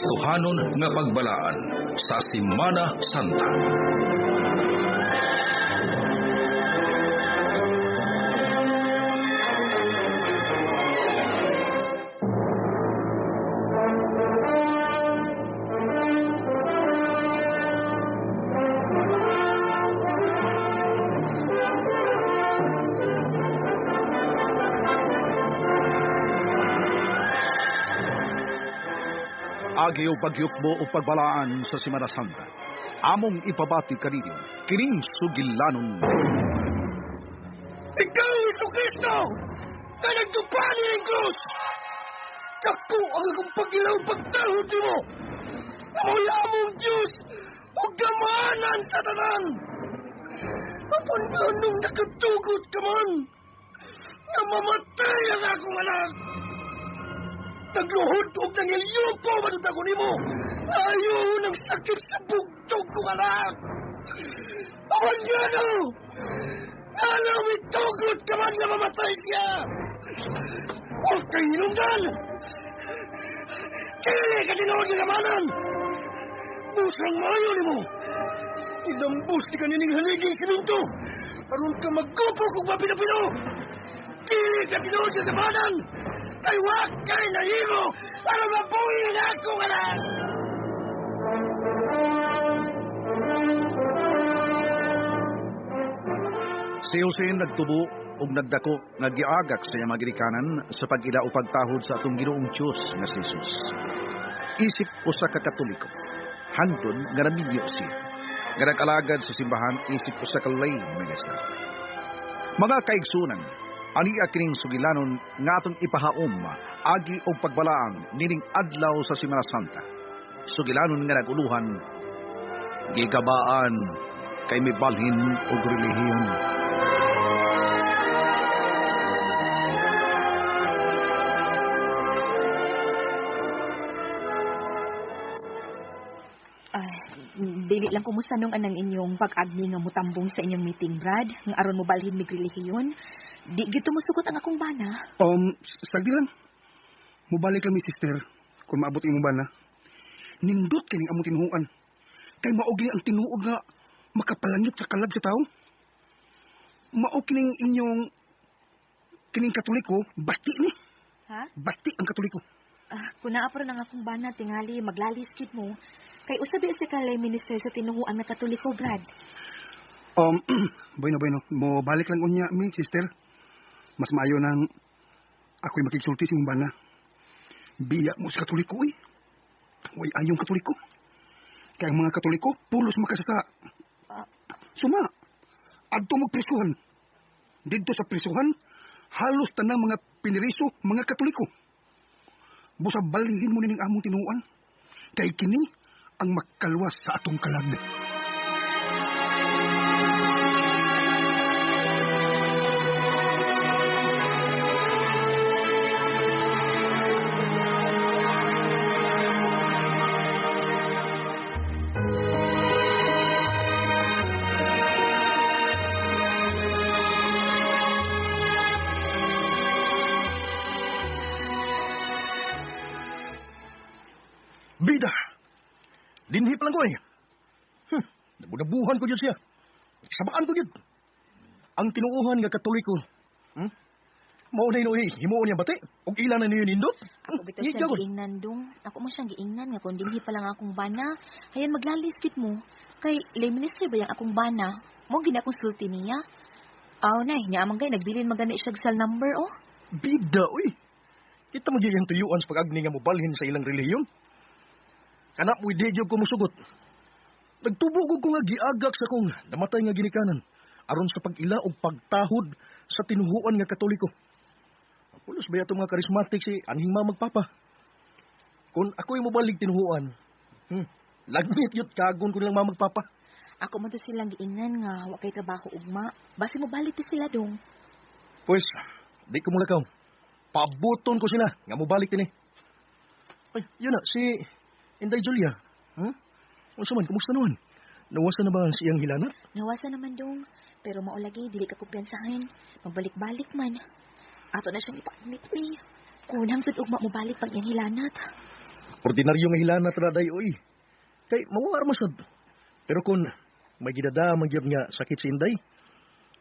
Kristohanon nga pagbalaan sa Semana Santa. Agi o pagyukbo o pagbalaan sa Semana Santa. Among ipabati kaninyo, kining sugilanon. Ikaw, Hesus Kristo! Na nagtupani ng krus! Dako ang akong pag-ilaw pagtahod nimo! Amoy among Diyos o gamanan sa tanan! Apan nganong nakatugot ka man! Nga mamatay ang akong anak! Nagluhod og nangilyupo man ako nimo! Ayaw ng sakit sa bugtog kong anak! Apan ngano! Alam itugot ka man nga mamatay siya! Huwag kay hinungdan! Kili ka tinuod nga kamanan! Busang maayo nimo! Ilambos di kanining haliging siminto! Aron ka magkupo kung mapino-pino! Kili ka tinuod nga kamanan! Kay wa kay nahimo para mabuhi ang akong anak! Si Jose nagtubo og nagdako nga giagak sa iyang mga ginikanan sa pag-ila o pagtahod sa atong Ginoong Dios nga si Jesus. Isip usa ka Katoliko, hangtod nga naminyo siya, nga nag-alagad sa simbahan isip usa ka lay minister. Mga kaigsunan, ania kining sugilanon nga atong ipahaom agi og pagbalaang nining adlaw sa Semana Santa. Sugilanon nga naguluhan, gigabaan kay mibalhin og relihiyon. Dili lang kumusta nung anang inyong pag-agni nga mutambong sa inyong meeting, Brad? Nga aron mo balhin mig relihiyon. Di gyud musukot ang akong bana. Sagdi lang. Mubalik kami, sister, kung maabot imong bana. Nindot kining among tinuohan. Kay mao gini ang tinuod nga makapalangit sa kalag sa tao. Mao kining inyong kining Katoliko, bati ni. Ha? Bati ang Katoliko. Kung naa pa ron ang akong bana, tingali, maglalis gid mo. Kay usabi sa kalay minister sa tinuhuan na Katoliko, Brad. Bueno, bueno. Mo balik lang unya mi, sister. Mas maayo nang ako'y makigsulti sa imong bana. Biya mo sa Katoliko, uy. Way ayong Katoliko. Kaya ang mga Katoliko, pulos makasasa. Suma, adto magprisuhan. Didto sa prisuhan, halos tanang mga piniriso, mga Katoliko. Busa balhin mo nining among tinuan. Kay kini ang makalwas sa atong kalag. Bida! Dinhi pa lang ko eh. Nabunabuhan ko dyan siya. Sabaan ko dyan. Ang tinuuhan nga Katoliko. Mao na inuhi, himuon niya bati. Og ila na niyo nindot. Ako bitaw siyang giingnan dong. Ako mo siyang giingnan nga kung dinhi pa lang akong bana. Hayan maglalis kit mo. Kay lay minister ba yang akong bana? Mo gina akong sulti niya. Aw na, niya amang gay nagbilin magani siya cell number oh. Bida oy. Kita mo gyud ang tuyuan sa pag-agni nga mobalhin sa ilang relihiyon. Kana mo'y di gyud ko musugot. Nagtubo ko nga giagak sa kong namatay nga ginikanan aron sa pag-ila og pagtahod sa tinuhuan nga Katoliko. Pulos ba yato mga karismatik si anhing mamagpapa? Kung ako'y mobalig tinuhuan, lagnit yut kagon ko nilang mamagpapa. Ako man to silang giingnan nga wa kay trabaho ugma. Basi mobalik to sila dong. Pues, di ko mulakaw. Pabuton ko sila nga mobalik dinhi. Ay, yun na, si Inday Julia. Unsa man, kumusta naman? Nawasan na ba siyang hilanat? Nawasan naman dong. Pero maulagi, dili ka kumpiyansahin. Magbalik-balik man. Ato na siyang ipa-admit, uy. Kunang tud ugma mobalik pag iyang hilanat. Ordinaryo nga hilanat ra day oy. Kay mawar masad. Pero kung may gidada man gyud nga sakit si Inday,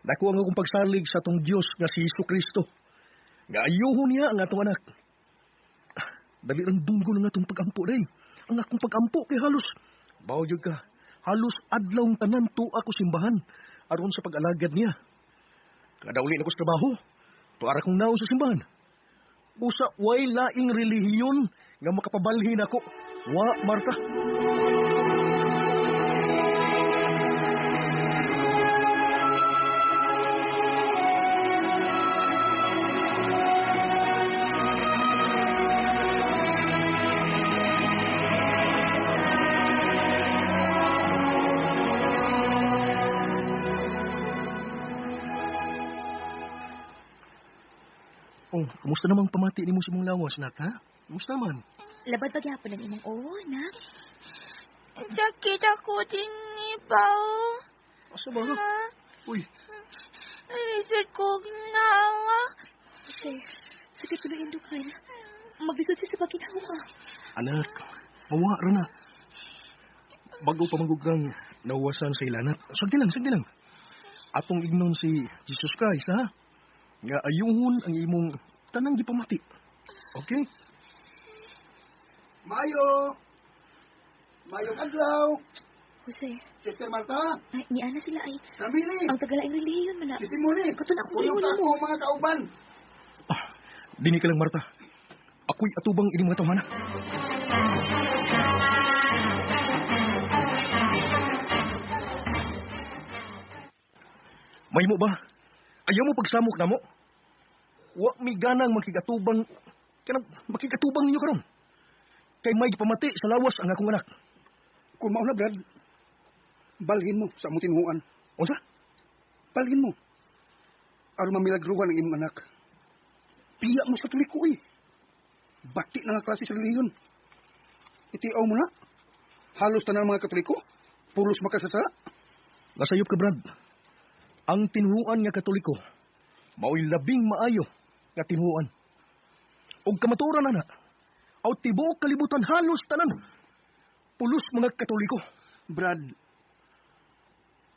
dako ang akong pagsalig sa atong Dios nga si Hesus Kristo. Nga ayuhon niya ang atong anak. Dali rang dunggo ng atong pag-ampo day. Ang akong pag-ampo kay halos bawo gyud ka. Halos adlaw tanan tuwa ko simbahan aron sa pag-alagad niya. Kada uli na ko sa trabaho, tuara kong naon sa simbahan. Usa way laing relihiyon nga makapabalhin ako. Wa, Marta. Oh, kumusta namang pamati nimo sa mong lawas, nak, ha? Kumusta man? Labad ba gyapon ang imong oo, nak? Sakit ako din ni Pao. Asa ba? Uy. Lisod ko ginawa. Jose, sakit ko na hindukan. Maglisod siya sa pagkinawa. Anak, mawa ra na. Bago pa magugrang nauwasan sa ilanat. Sagdi lang, sagdi lang. Atong ignon si Jesus Christ, ha? Nga ayuhon ang imong tanang gipamati. Okay? Mayo! Mayong adlaw! Jose. Sister Marta! Ay, niana sila ay. Ramili! Ang tagalaing relihiyon man na. Sister Moni! Kato na akong Uyong ingon ako mo. mga kauban! Ah, dini ka lang, Marta. Ako'y atubang ining mga tawhana. May mo ba? Ayaw mo pagsamok na mo? Wa mi ganang makigatubang kanang makigatubang ninyo karon. Kay may gipamati sa lawas ang akong anak. Kung mauna, Brad, balhin mo sa among tinuhuan. Unsa? Balhin mo. Aron mamilagruhan ang imong anak. Piya mo sa Katoliko eh. Bati na nga klase sa relihiyon. Itiaw mo na. Halos tanan mga Katoliko. Pulos makasasala. Nasayop ka, Brad. Ang tinuhuan nga Katoliko, mao'y labing maayo nga tinuhuan. Og kamatuoran na na, aw tibuok kalibutan halos tanan. Pulos mga Katoliko. Brad,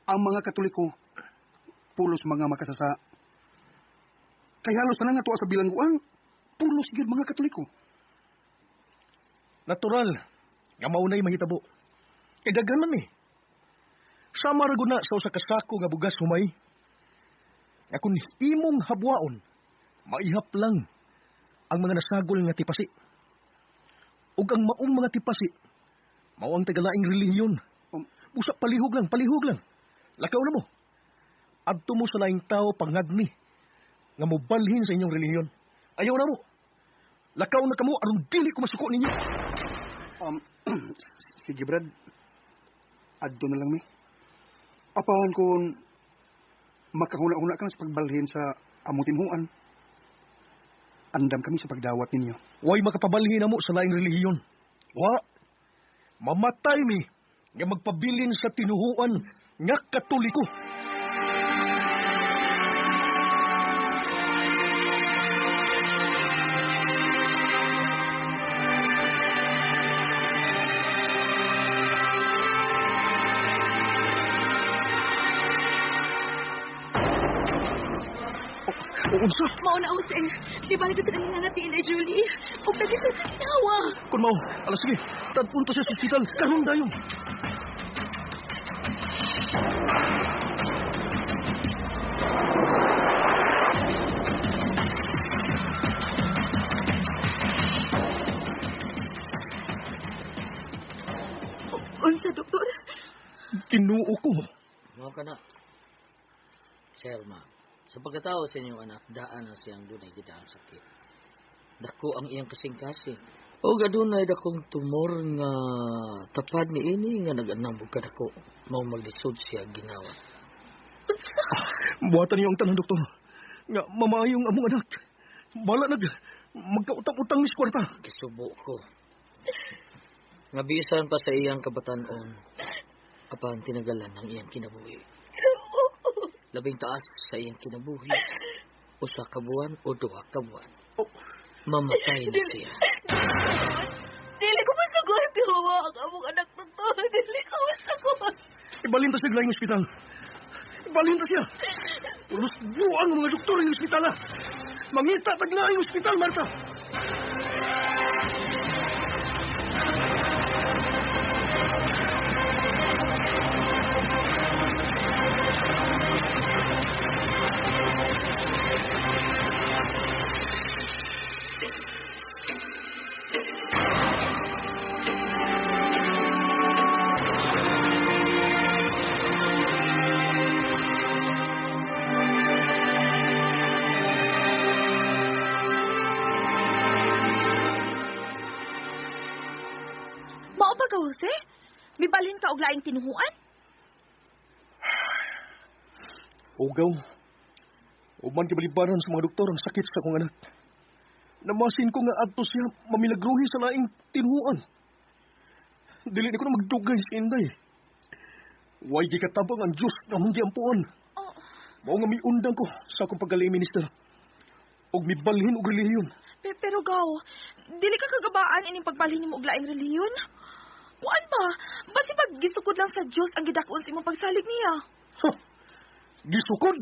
ang mga Katoliko, pulos mga makasasa. Kay halos tanan nga tuwa sa bilangguan, pulos gyud mga Katoliko. Natural, nga maunay mahitabo. Kay daghan man eh. Sama ra gud na sa usa ka sako nga bugas humay. Nga kun imong habwaon, maihap lang ang mga nasagol nga tipasi. Ug ang maong mga tipasi, mao ang tagalaing relihiyon. Busa palihog lang, palihog lang. Lakaw na mo. Adto mo sa laing tao pangagni nga mobalhin sa inyong relihiyon. Ayaw na mo. Lakaw na kamo aron dili ko masuko ninyo. Sige, Brad. Adto na lang mi. Apahan kung makahuna-huna ka na sa pagbalhin sa among tinuhuan. Andam kami sa pagdawat ninyo. Way makapabalhin na mo sa laing relihiyon. Wa. Mamatay mi nga magpabilin sa tinuhuan nga Katoliko. Unsa? Mao na, Jose. Di ba nito sa kanila natin, Inday Julie? Huwag na dito sa ginawa. Kun mao, alas sige, tadpunto siya sa ospital. Karon dayon. Unsa, doktor? Tinuo ko. Mao ka na. Sir, ma'am. Sa pagkatao sa inyong anak, daan na siyang dunay gidaang sakit. Dako ang iyang kasing-kasing. O adunay dakong tumor nga tapad ni ini nga nag-anam og kadako. Mao maglisod siya ginawa. Buhatan niyo ang tanan, doktor. Nga mamayong among anak. Bala nag magkautang-utang ni kwarta. Kisubo ko. Nga bisan pa sa iyang kabatan-on, apan tinagalan ang iyang kinabuhi. Labing taas sa iyang kinabuhi, usa ka buwan o duha ka buwan. Mamatay na siya. Dili ko Kawawa ang among anak, doktor. Dili ko masakot. Ibalhin ta siya laing ospital. Ibalhin ta siya. Tulos buang ang mga doktor ng ospital. Mangita tag laing ospital, Marta. Mao ba ka, Jose? Mibalhin ka og laing tinuhuan? Ugaw. Uman kibalibaran sa mga doktor ang sakit sa akong anak. Namasin ko nga adto siya mamilagruhi sa laing tinuhuan. Dili ni ko na magdugay si Inday. Way gikatabang ang Diyos nga among giampuan. Oh. Mao nga miundang ko sa akong pagkalay minister. Og mibalhin og relihiyon. Pero gaw, dili ka kagabaan ining pagbalhin nimo og laing relihiyon? Kuan ba? Basi pag gisukod lang sa Dios ang gidakon sa imong pagsalig niya. Ha! Gisukod!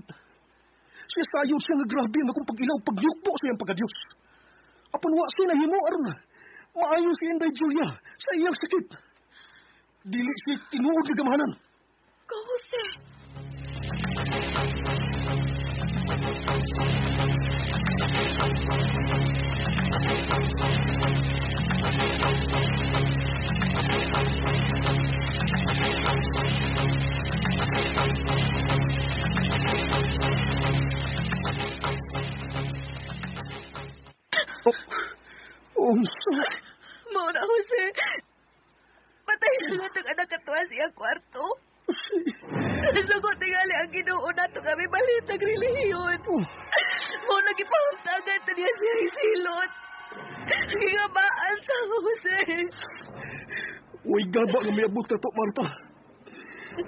Siya sayod siya nga grabe ang akong pag-ilaw pagyugbo sa iyang pagka-Diyos. Apan wa siya nahimo aron maayo si Inday Julia sa iyang sakit. Dili siya tinuod nga gamahanan. Gaw, Jose. Oh, unsa? Mao na, Jose. Patay na nga itong anak katuwa sa iyang kwarto. Nasugot tingali ang Ginoo nato kami balit ang relihiyon. Mao na gipahuntagan ta niya siya isilot. Gigabaan sa Jose. Uy, gaba nga miabot na to, Marta.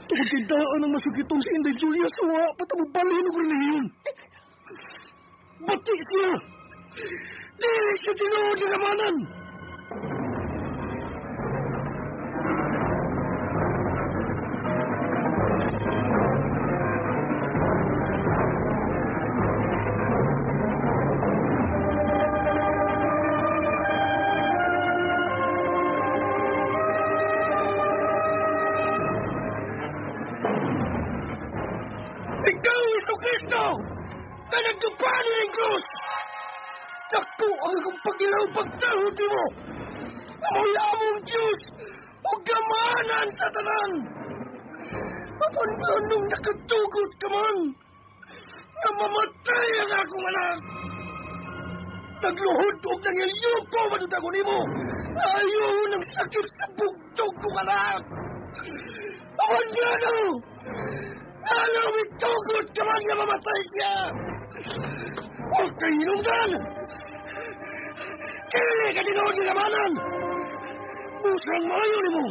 Tungod kay daan ang masakiton si Inday Julia sa wa, pa ta mobalhin og relihiyon. Bati siya! Dili siya tinuod nga gamanan! Ikaw, Hesus Kristo, na nagdupani ng krus! Dako ang akong pag-ilaw pagtahod nimo! Amoy among Diyos o gamanan sa tanan! Apan nganong nakatugot ka man, nga mamatay ang akong anak! Nagluhod og nangilyuko manud ako nimo! Ayaw ng sakit sa bugtog kong anak! Apan ngano! Alam itugot ka man nga mamatay siya! Huwag kay hinungdan! Kili ka tinuod nga gamanan! Busang maayo nimo!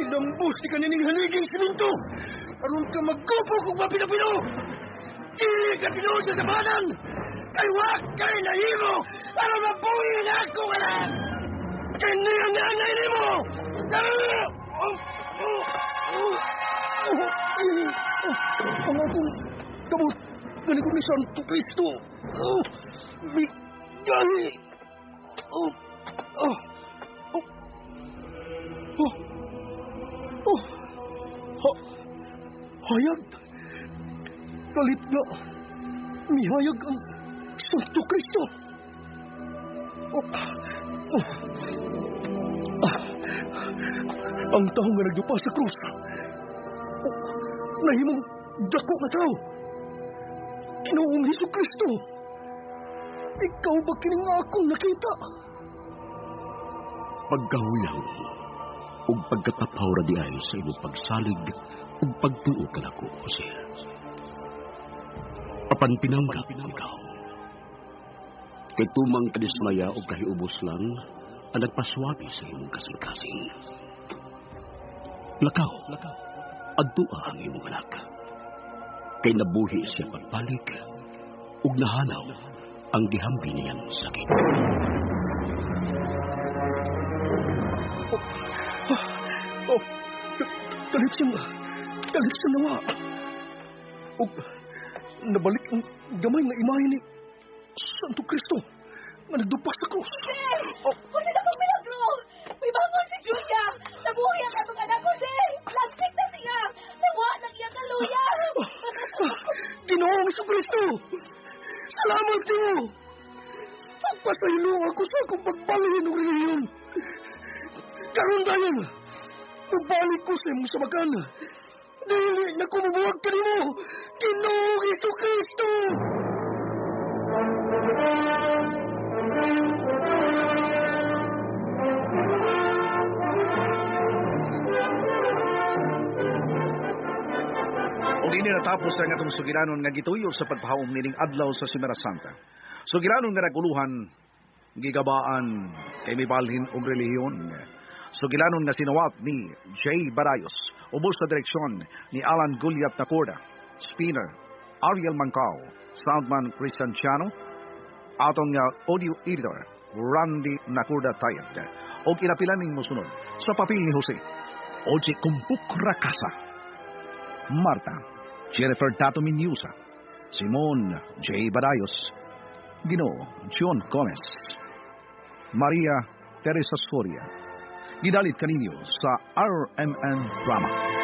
Ilambos di ka nining haliging siminto! Aron ka magkupo kung mapino-pino! Dili ka tinuod nga gamanan! Kay wa kay nahimo aron mabuhi na akong anak! Kini ang nanay nimo! Ang akong kamot ganito ni Santo Cristo. Oh, bigahi. Oh, oh, oh, oh, oh, ha, hayag. Kalit nga. Mihayag ang Santo Cristo. Oh, oh. Ah, ang tao nga nagdupa sa krus. Oh, nahimong dako nga tao. Ginoong Hesus Kristo. Ikaw ba kining akong nakita? Pagkahuyang ug pagkatapaw ra di ay sa imong pagsalig ug pagtuo kanako, Jose. Apan pinanggap ikaw. Kay tumang kadismaya ug kahiubos lang ang nagpaswabi sa imong kasing-kasing. Lakaw, adtua ang imong anak. Kay nabuhi siya pagbalik ug nahanaw ang gihambi niyang sakit. Dalit siyang nawa. Ug nabalik ang gamay nga imahe ni Santo Cristo nga nagdupa sa krus. Oh. Wala na kong milagro! May bangon si Julia! Nabuhi ang atong anak, Jose! Lagsik na siya! Nawa ng iyang kaluya! Ginoong Kristo! Salamat niyo! Pagpasaylo ako sa akong pagbalhin ng relihiyon. Karon dayon, mubalik ko sa imong samakan. Dili na ko mabuwag kanimo, Ginoong Kristo! Ug ini natapos ang atong sugilanon nga gituyo sa pagpahaom nining adlaw sa Semana Santa. Sugilanon nga naguluhan, gigabaan kay mibalhin og relihiyon. Sugilanon nga sinawat ni Jay Barayos, ubos sa direksyon ni Alan Gulyat Nacorda, Spinner, Ariel Mancao, Soundman Christian Chano, atong audio editor Randy Nacorda Tayad. Og inapilan ning mosunod sa papel ni Jose, Oji Kumpuk Rakasa, Marta, Jennifer Tato Minyusa, Simon J. Barayos, Ginoo John Gomez, Maria Teresa Soria. Gidalit kaninyo sa RMN Drama.